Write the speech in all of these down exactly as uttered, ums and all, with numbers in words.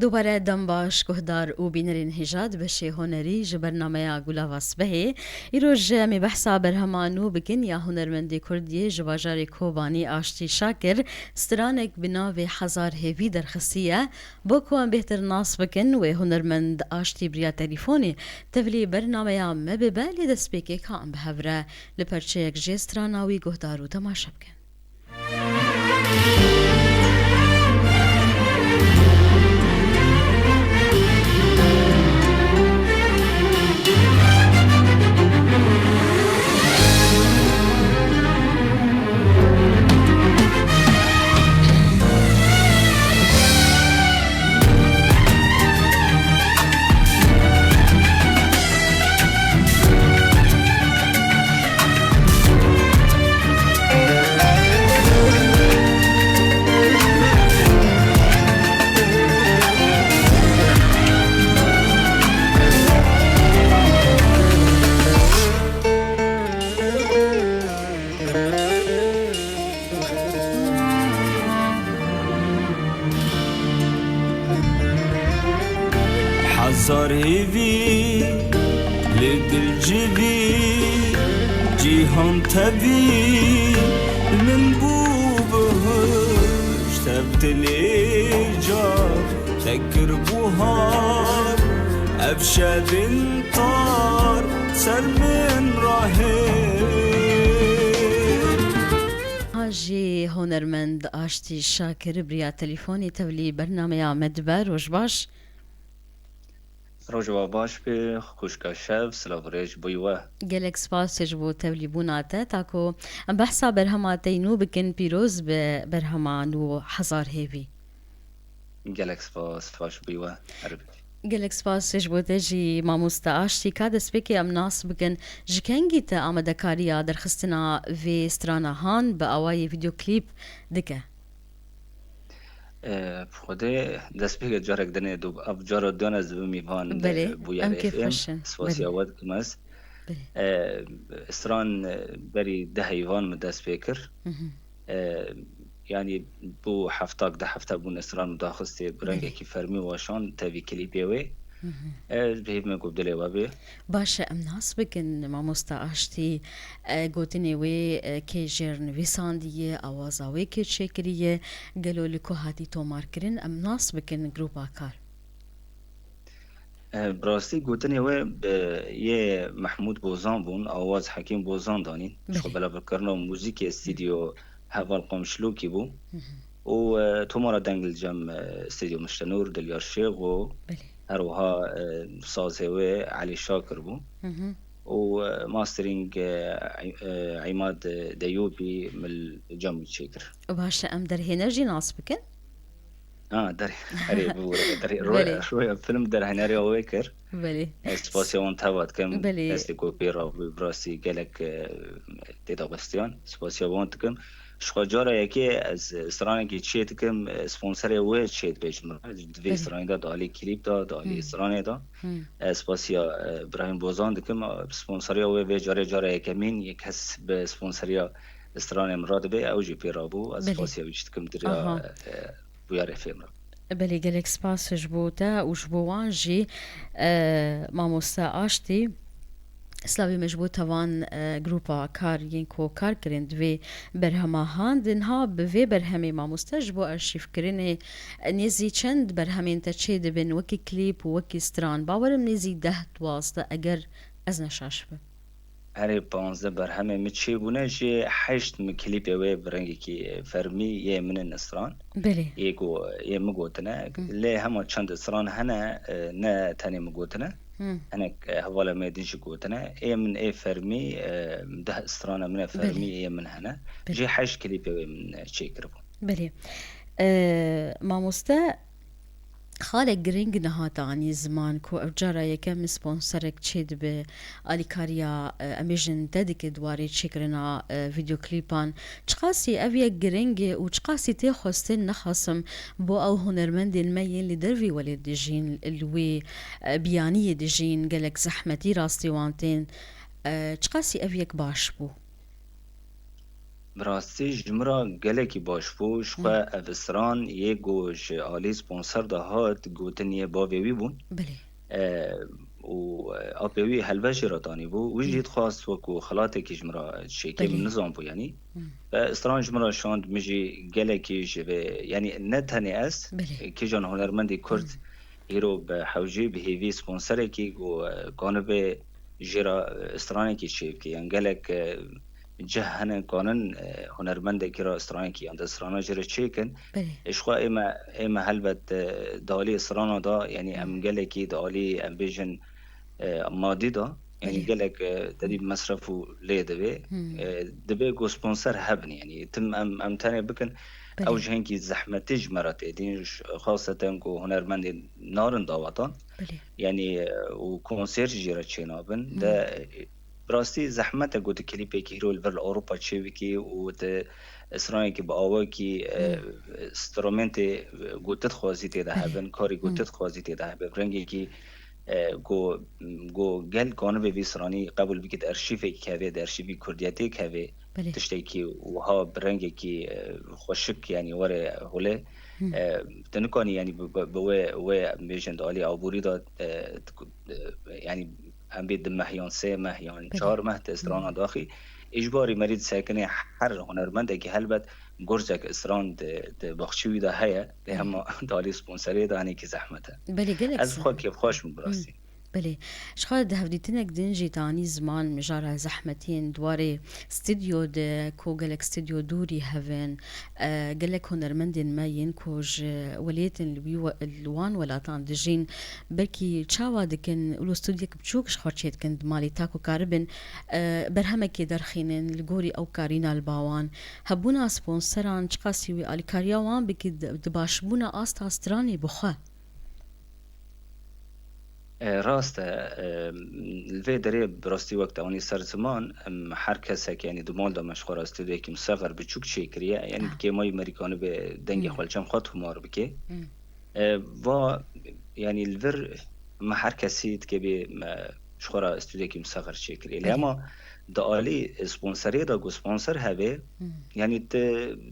Dubare dem baş, guhdar û bînerên hêja di beşê hunerî ji bernameya Gulava Sibehê. Îro ji em ê behsa berhema nû bikin ya hunermendê Kurd yê ji bajarê Kobanî Aştî Şakir, stranek bi navê Hezar Hêvî derxistiye. Bo ku em bêhtir nas bikin, wê hunermend Aştî bi riya telîfonê tevlî bernameya me bibe, lê destpêkê ka em bi hev re li perçeyek jê strana wî guhdar û temaşe bikin. Hezar hêvî li dil civî, cîhan tevî min bû bihişt, ev dilê ca te kir buhar, ev şevên tar ser min rahêt. Ha jî hunermend Aştî Şakir bi riya telîfonê tevlî bernameya me dibe. Roj baş. Roj we baş be, xwişka şev, silav û rêz bo we. Gelek spas ji bo tevlîbûna te. Ta ku em behsa berhema te yî nû bikin, pîroz be berhema nû Hezar Hêvî. Gelek spas, spas ji bo we. Her bikî. Gelek spas ji bo te jî mamoste Aştî. Ka destpêkê em nas bikin, ji kengî te amadekariya derxistina vê strana han bi awayê vîdeoklîp dike? Bi Xwedê destpêkê carek dinê dû, ev cara duyan ez dibim mîvan, Belê, e, em Bûyerê kêf F M. Xweş in. Spasiya Belê. We dikim ez. Belê. E, stran, e, berî deh heyvan min dest pê kir. Mhm. E, yanî bû heftak, deh hefte bûn stran min daxistê, Belê. Rengekî fermî weşan tevî klîpê wê. Mhm. Ez bi hêv me ku dilê we bê. Baş e, em nas bikin, mamosta Aştî, e, gotinê wê, e, kê jêr nivîsandiye, awaza wê kê çêkiriye, gelo li ku hatî tomarkirin, em nas bikin grupa Kar. E, bi rastî gotinê wê, e, yê Mehmûd Bozan bûn, awaz Hekîm Bozan danîn. Ji xwe Belê. belavkirina muzîkê stûdyo Heval Qamşlokî bû. Hı hı. Û, e, tomara deng li cem, e, stûdyo Miştenûr, Dilyar Şêxo, Belê. her wiha, e, sazê wê Elî Şakir bû. Hı hı. Û, e, mastering, e, Ey-, e, Eymad Deyûbî min li cem wî çêkir. Baş e, em derhêner jî nas bikin? Ha, derhênerê bû, derhê-, Belê. roya, roya film derhêneriya wê kir. Belê. Ez spasiya wan teva dikim. Belê. Destê ku pê rabû, bi rastî gelek, e, tê dabestiyan. Spasiya wan dikim. Ji xwe cara yekê ez stranekî çê dikim, e, sponserê wê çê dibe ji min re. Di vê Belê. stranê de, di alî klîp de, di alî Hmm. stranê de. Hmm. Ez spasiya, e, Birahîm Bozan dikim. Sponseriya wê vê carê cara yekemîn yê kes bi sponseriya stranê min re dibe, ew jî pê rabû. Ez Belê. spasiya wî jî dikim di riya, Aha. e, Bûyerê F M re. Belê, gelek spas ji bo te û ji bo wan jî, e, mamoste Aştî. Slavê me ji bo tevan, e, grupa Kar yên ku kar kirin di vê berhema han. Di niha bi vê berhemê mamoste ji bo arşîvkirinê, e, nêzî çend berhemên te çê dibin, wekî klîp û wekî stran? Bawerim nêzî deh duwazdeh, eger ez ne şaş bim. Herê panzdeh berhemê min çêbûne, jê heşt min klîpê wê bi rengekî fermî yê min in stran. Belê. Yê ku, yê min gotine. Hı. Lê hema çend stran hene, e, ne tenê min gotine. Hı. Hinek, e, hevalê me din jî gotine. Ê min ê fermî, e, deh strana min e fermî Belê. yê min hene. Belê. Jê heşt klîpê wê min, e, çêkiribû. Belê. E, mamoste, Xalek giring niha te anî ziman ku ev cara yekem sponserek çêdibe, alîkariya, e, em bêjin te dike di warê çêkirina, e, vîdeoklîpan. Çiqasî ev yek giring e û çiqasî tê xwestin nexasim bo ew hunermendên me yên li dervî welêt dijîn, li wê, e, biyaniyê dijîn, gelek zehmetî rastî wan tên. E, çiqasî ev yek baş bû? Bi rastî ji min re gelekî baş bû. Ji xwe ev stran yê ku ji alî sponsor de hat, gotin yê bavê wî bûn. Belê. E, û, e, apê wî helbest jê re danîbû. Wî jî dixwast wekû xelatekî ji min re çêkê, min nizanbû yanî. Ve stran ji min re şand, min jî gelekî ji vê, yanî ne tenê ez, Belê. kîjan hunermendî Kurd îro bi hewcî, bi hêvî sponsorekî ku, e, kanibe jê re, e, stranekî çêbike. Yan gelek, e, cih hene kanin, e, hunermendekî re stranekî yan de strana jê re çêkin. Belê. E, ji xwe ê me, ê me helbet, e, di alî strana de, yanî em gelekî di alî, em bêjin, e, madî de, yanî Belê. gelek, e, tedî mesref û lê divê. E, divê ku sponsor hebin, yanî tim em, em tenê bikin, Belê. ew ji hinkî zehmetî ji me re tê dîn, ş-, xaseten ku hunermendên narin dawetan. Belê. Yanî, e, û konser jî re çênabin. De, e, bi rastî zehmet e ku tu klîpekî hîro li vir li Ewropa çêbikî û tu stranekî bi awakî, e, instrumentê, e, ku tu dixwazî tê de Belê. hebin, karî ku tu dixwazî tê de hebe, bi rengekî, e, ku, ku gel kanibe vî stranî qebûl bike, di arşîvekî keve, di arşîvî kurdiyetê keve, Belê. tiştekî wiha bi rengekî, e, xweşik, yanî were holê. E, tu nikanî, yanî bi, bi, bi wê, wê em bêjin di alî aborî de, e, tu ku-, e, yanî em bê du meh yan sê meh yan Belê. çar meh te strana daxî. Îjbarî merî disekine her hunermendekî helbet gurzek stran di, di baxçî wî de heye. Lê Belê. hema di alî sponserê de hinekî zehmet e. Belê, gelek Ez xwe kêfxweş bûm bi rastî. Belê. Ji xwe di hevdîtinek din jî tanî ziman mijara zehmetiyên di warê stûdyo de, ku gelek stûdyo dûrî hevin, e, gelek hunermendên me yên ku ji welêtin li wî we-, li wan welatan dijîn, belkî çawa dikin, wilo stûdyek biçûk ji xwe çêdikin di malê ta ku karibin, e, berhemekê derxînin, li gorî ew karîna li ba wan. Hebûna sponseran çiqasî wî alîkariya wan bike di, di başbûna asta stranê bi xwe? E, rast e, e, li vê derê bi rastî wek te anî ser ziman, em, her kesek, yanî di mal de me ji xwe re stûdyoyekî misexir biçûk çêkiriye, yanî Ha. bi kêmayî merîkanî bê dengê Hmm. xwe li cem xwe tomar bike. Hmm. E, va, yanî li vir me her kesî dikê bê me ji xwe re stûdyoyekî misexir çêkiriye. Lê Belê. hema di alî sponserê de ku sponsor hebe, Hmm. yanî tu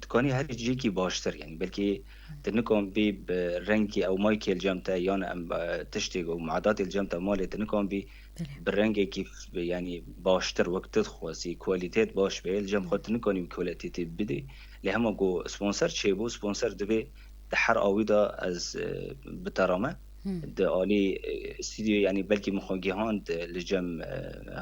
dikanî herî cihekî baştir, yanî belkî Tu nikan bî bi rengî ew maykê li cem te yan em, e, tiştê û madatê li cem te malê tu nikan bî Belê. bi rengekî f-, yanî baştir wek tu dixwazî, kwalîtêt baş be, li cem xwe Belê. tu nikanî wî kwalîtêtê bidî. Lê hema ku sponsor çêbû, sponsor divê di her awî de ez, e, bi te re me. Hmm. Di alî, e, stûdyoyê, yanî belkî min xwe gihand, e, li cem, e,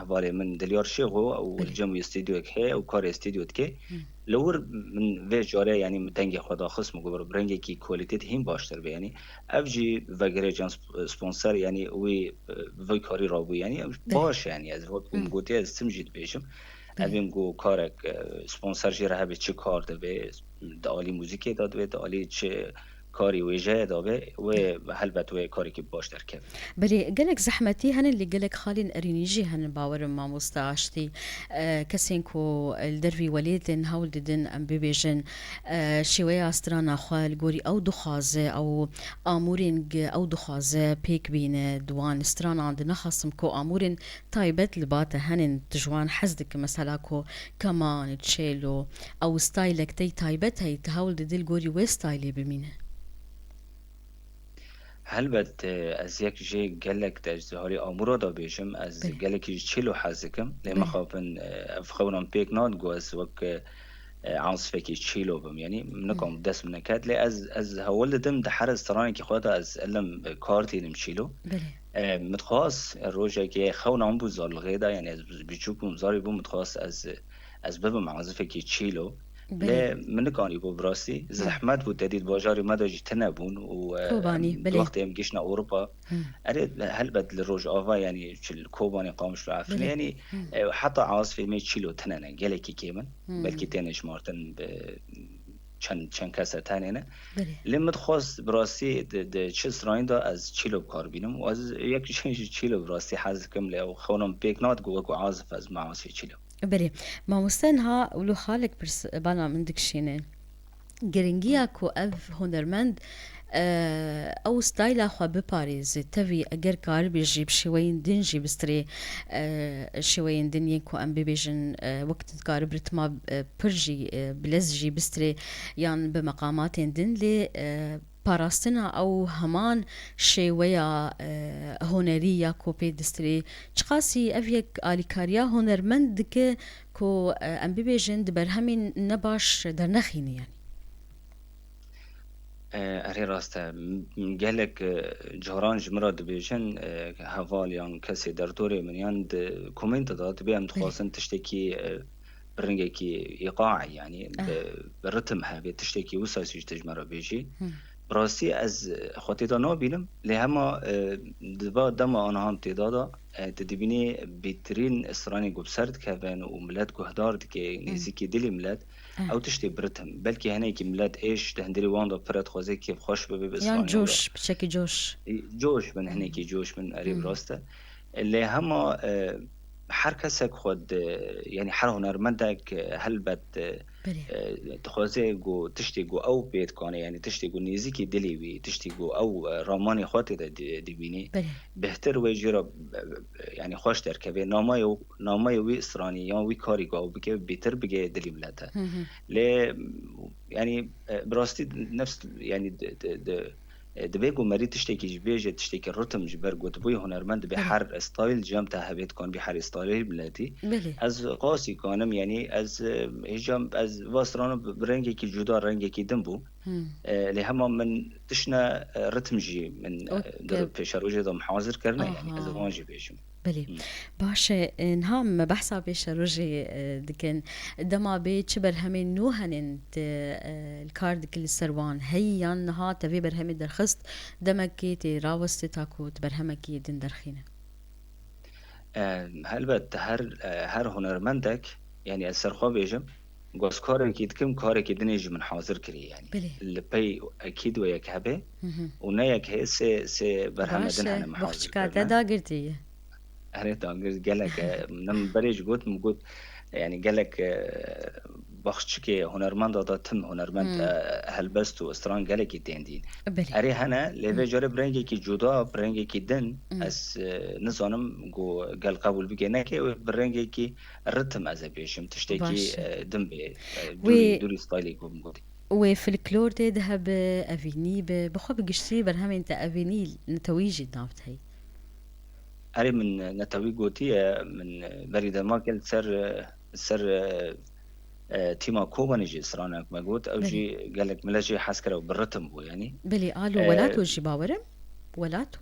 hevalê min Dilyar Şêxo û Belê. li cem wî stûdyoyek heye û karê stûdyo dike. Hmm. Li wir min vê carê, yanî min dengê xwe daxist, min got, "Bi rengekî kwalîtêt hîn baştir be." Yanî ev jî vegirê can sp-, sponsor, yanî wî, e, vê karî rabû, yanî ev Belê. baş e, yanî ez wek min Hmm. gotiye, ez tim jî dibêjim. Belê. Evîm ku karek, e, sponsor jê re hebe, çi kar dibe, di alî muzîkê de dibe, di alî çi karî wêjeyê de be, wê Belê. helbet wê karekî baş derkeve. Belê, gelek zehmetî hene, lê gelek xalên erênî jî hene, bawer im mamoste Aştî. E, kesên ku li dervî welêt in, hewl didin, em bibêjin, e, şêweya strana xwe li gorî ew dixwaze, ew amûrên g-, ew dixwaze pêk bîne di wan stranan de. Naxasim ku amûrên taybet li ba te hene, tu ji wan hez dike, mesela ku keman, çêlo, ew staylek te yî taybet heye, tu hewl didî li gorî wê staylê bimîne? Helbet, e, ez yek jê gelek te ji halê amûra de bêjim, ez Belê. gelekî ji çêlo hez dikim. Lê Belê. mixabin, e, ev xewnan pêk nat ku ez wek, e, e, azifekî çêlo bim. Yanî min Hmm. nikom dest min neket. Lê ez, ez hewl didim di her stranekî xwe de ez elim, e, kar tînim çêlo. Belê. E, min dixwast, e, rojekê xewnan bû zarlixê de, yanî ez biçûk bûm, zarî bûm, min dixwast ez, ez bibim azifekî çêlo. Belê. Lê min nikanîbû bi rastî. Hı. Zehmet bû, te dît bajarê me de jî tune bûn û, e, Kobanî, em, belê. wextê em gihiştine Ewropa, Hı. erê, helbet li Rojava, yanî çi li Kobanê, Qamişlo, Efrînê, Belê. yanî, Hı. e, heta azifê me çîlo tune ne, gelekî kêm in. Hı. Belkî têne jimartin bi çend, çend kese tenê ne. Belê. Lê min dixwest bi rastî di, di çi stranî de ez çîlo bi kar bînim û ez yek jî çîlo bi rastî hez dikim, lê ew xewna min pêk nat ku wekî azif ez bime azifê çîlo. Belê. Mamoste, niha wilo xalek pirs bala min dikişîne. Giringiya ku ev hunermend, e, ew stayla xwe biparêze. Tevî eger karibê jî bi şêweyên din jî bistirê, e, şêweyên din yên ku em bibêjin, e, wek tu dikarib ritma, e, pir jî, e, bilez jî bistirê yan bi meqamatên din lê, e, parastina ew heman şêweya, e, hunerî ya ku pê distirê çiqasî ev yek alîkariya hunermend dike ku, e, em bibêjin di berhemên ne baş dernexîne yanî. E, erê rast e. M-, gelek, e, caran ji min re dibêjin, e, heval yan kesê derdorê min yan di komênta de dibê em dixwazin tiştekî, e, bi rengekî îqaî, yanî bi, bi ritim hebe, tiştekî wisa jî tu ji me re bêjî. Bi rastî ez, e, xwe tê de nabînim, lê hema, e, di va dema aniha em tê de de, e, tu dibînî bêtirîn stranên ku bi ser dikevin û milet guhdar dike, nêzîkî dilê milet, ew tiştê bi ritim. Belkî hinekî milet êş di hundirê wan de pire dixwaze kêfxweş bibe bi stranê wan de. Yan coş, piçekî coş. E, coş bin, hinekî coş bin, erê bi rast e. Lê hema, e, her kesek xwe di, yanî her hunermendek, e, helbet, e, Belê. e, dixwaze ku tiştê ku ew pê dikane, yanî tiştê ku nêzîkî dilê wî, tiştê ku ew, e, ramanê xwe tê de di-, dibînî, Belê. bêhtir wê jê re, e, yanî xweş derkeve. Namayê, namayê wî stranî yan wî karî ku ew bike, bêtir bige dilê milete. Hı hı. Lê, yanî, e, bi rastî nefs, yanî di, di, di, e, divê ku merî tiştekî jî bêje, tiştekî ritim ji ber ku tu bûyî hunermend, dibê Belê. her stayl cem te hevê dikan bî her stayl miletî. Belê. Ez qasî kanim, yanî ez, e, hêja ez va strana bi, bi rengekî cuda, rengekî din bû. Hmm. E, lê hema min tiştine, e, ritm jî min, e, Ok. di pêşerojê de min hazir kirine, yanî ez Aha. van jî bêjim. Belê. Hmm. Baş e, e, niha me behsa pêşerojê, e, dikin. Dema bê çi berhemên nû henin tu, e, li kar dikî li ser wan? Heyî yan niha te vê berhemê derxist, demekê tê rawestê ta ku tu berhemekî din derxîne? E, helbet her, e, her hunermendek, yanî ez ser xwe bêjim, ku ez karekî dikim, karekî dinê jî min hazir kirî, yanî. Belê. Li pey ekîd wê yek hebe Hı hı. û ne yek heye sê, sê berheme Baş din e, hene min hazir boxçika kirine. Te dagirtî ye. Erê dagir gelek e. Min berê jî got, min got, yanî gelek, e, baxçikê hunermenda de tim hunermend, Hmm. e, helbest û stran gelekî tên dîn. Belê. Erê hene, lê vê Hmm. carê bi rengekî cuda, bi rengekî din, Hmm. ez, e, nizanim ku gel qebûl bike neke, wê bi rengekî ritim ez ê bêjim, tiştekî, Baş e. e, din bê, e, Wê dûrî, dûrî stylê ku min gotî. Wê folklor tê de hebe, evînî be, bi xwe bi giştî berhemên te evînî netewî jî nav te heyî. Erê min netewî gotiye, min berî dema ke li ser, li ser, e, e, tîma Kobanê jî stranek me got, ew Belê. jî gelek millet jê hez kir, ew bi ritim bû, yanî. Belê, alo, E, Welato jî bawerim? Welato?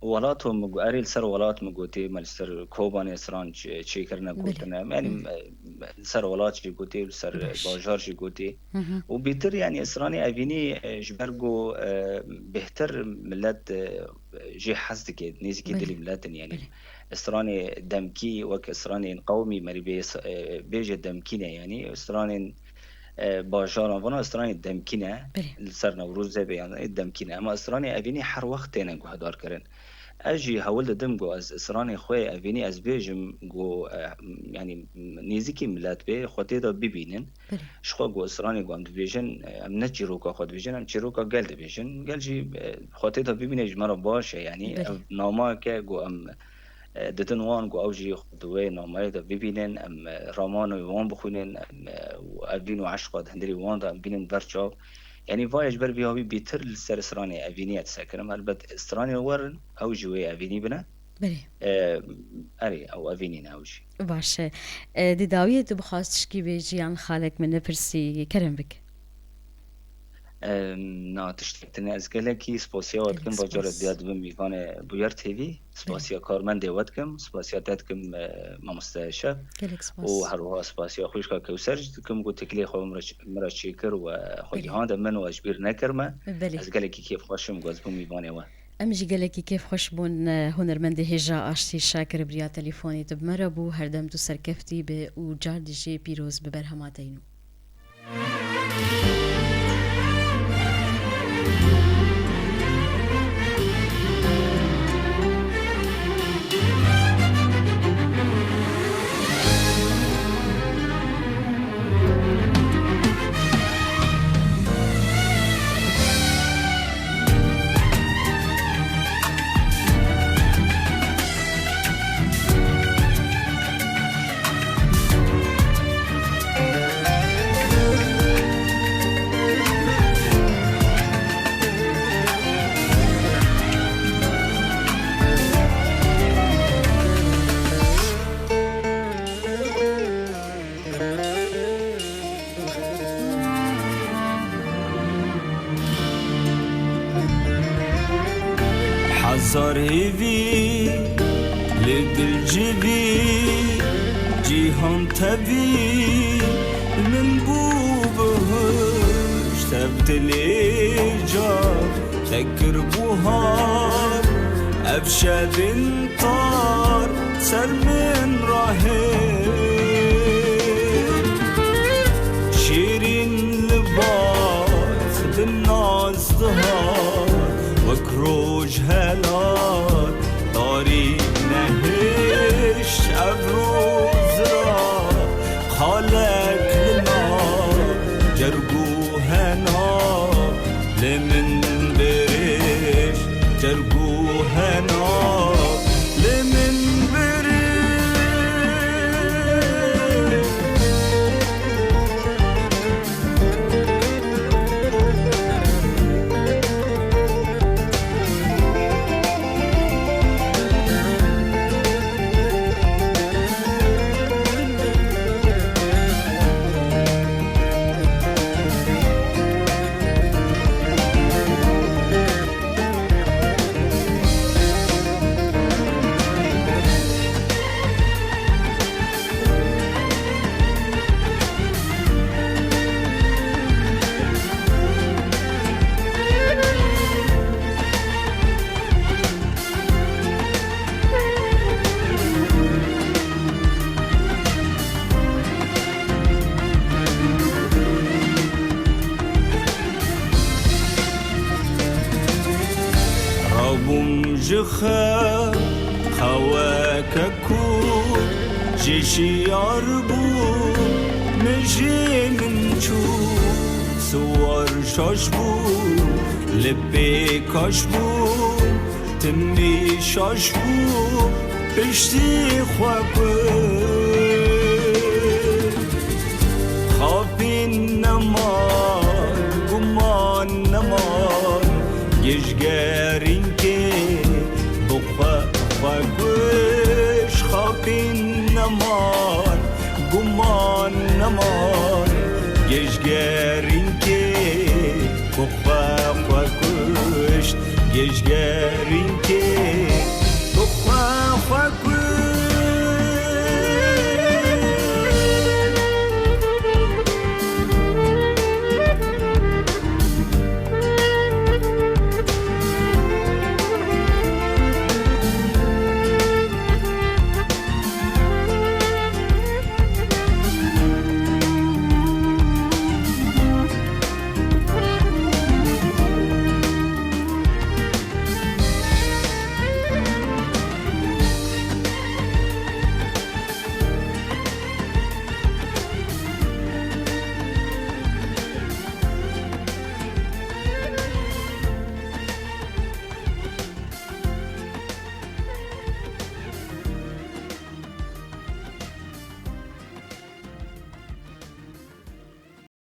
Welato min got, erê li ser welat min gotî, me li ser Kobanê stran çê-, çêkirine, Belê. gotine. Yanî, Hı. e, li ser welat jî gotî, li ser Baş. bajar jî gotî. Hı hı. Û bêtir, yanî, stranê evînî, e, ji ber ku, e, bêhtir millet, e, jê hez dike, nêzîkî Belê. dilî millet in, yanî. Belê. Stranê demkî, wek stranên qewmî merî bê, e, bêje demkî ne, yanî. Stranên, e, bajaran, vana stranê demkî ne. Belê. Li ser Newrozê be, yanî demkî ne. Ema stranê evînî her wext têne guhdar kirin. Ez jî hewl didim ku ez stranê xwe evînî ez bêjim ku, e, yanî nêzîkî milet bê, xwe tê de bibînin. Belê. Ji xwe ku stranê ku em dibêjin, e, em ne çîroka xwe dibêjin, em çîroka gel dibêjin. Gel jî, e, xwe tê de bibîne ji me re baş e. Yanî Belê. ev nameyeke ku em, e, didin wan ku ew jî xwe di wê nameyê de bibînin, em, e, ramanê wan bixwînin, em, e, û evîn û eşqa di hundirê wan de em bînin ber çav. Yanî va ye ji ber vê hawî bêtir li ser stranê evînî ez sekirim. Helbet stranê werin, ew jî wê evînî bine. Belê. E, erê, ew evînî ne ew jî. Baş e. E, di dawiyê tu bixwast tişkî bêjî yan xalek min nepirsî, kerem bik. E, na, tiştek tune ez gelekî spasiya we Gelek dikim, bacara spas. diya dibim mîvanê Bûyer T V. Spasiya karmendê we dikim, spasiya te dikim, e, mamoste Eşref. Gelek spas. Û her wiha spasiya xwişka Kewser jî dikim, ku teklê xwe min re ç-, min re çêkir û, e, xwe Belê. gihande min û ez ji bîr nekirme. Belê. Ez gelekî kêfxweş im, ku ez bûm mîvanê we. Em jî gelekî kêfxweş bûn, e, hunermendê hêja Aştî Şakir bi riya telefonê tu bi me re bû. Her dem tu serkeftî be û car dijî pîroz bi berhema te yî nû. Azar hêvî, lê dil civî, cîhan tevî, min bû bihişt, ev dilê ca te kir buhar, ev şevên tar ser min rahêt. Şêrîn libas bi naz dihat, wek roj helat, tarî nehişt ev roz ra, xalek li nav cerg û hena, lê min birêj cerg û hena, lê min birêj. Rabûm ji xew, xeweke kûr, ji şiyar bû, mijê min çû, siwar şaş bû, lê pê kaş bû, timî şaş bû, piştî xwe kuşt. Xapîn nema, guman nema, gêj gerînkê bi xwe xwe kuşt. Xapîn nema, guman nema, gêj gerînkê bi xwe xwe kuşt. Gêj gerînkê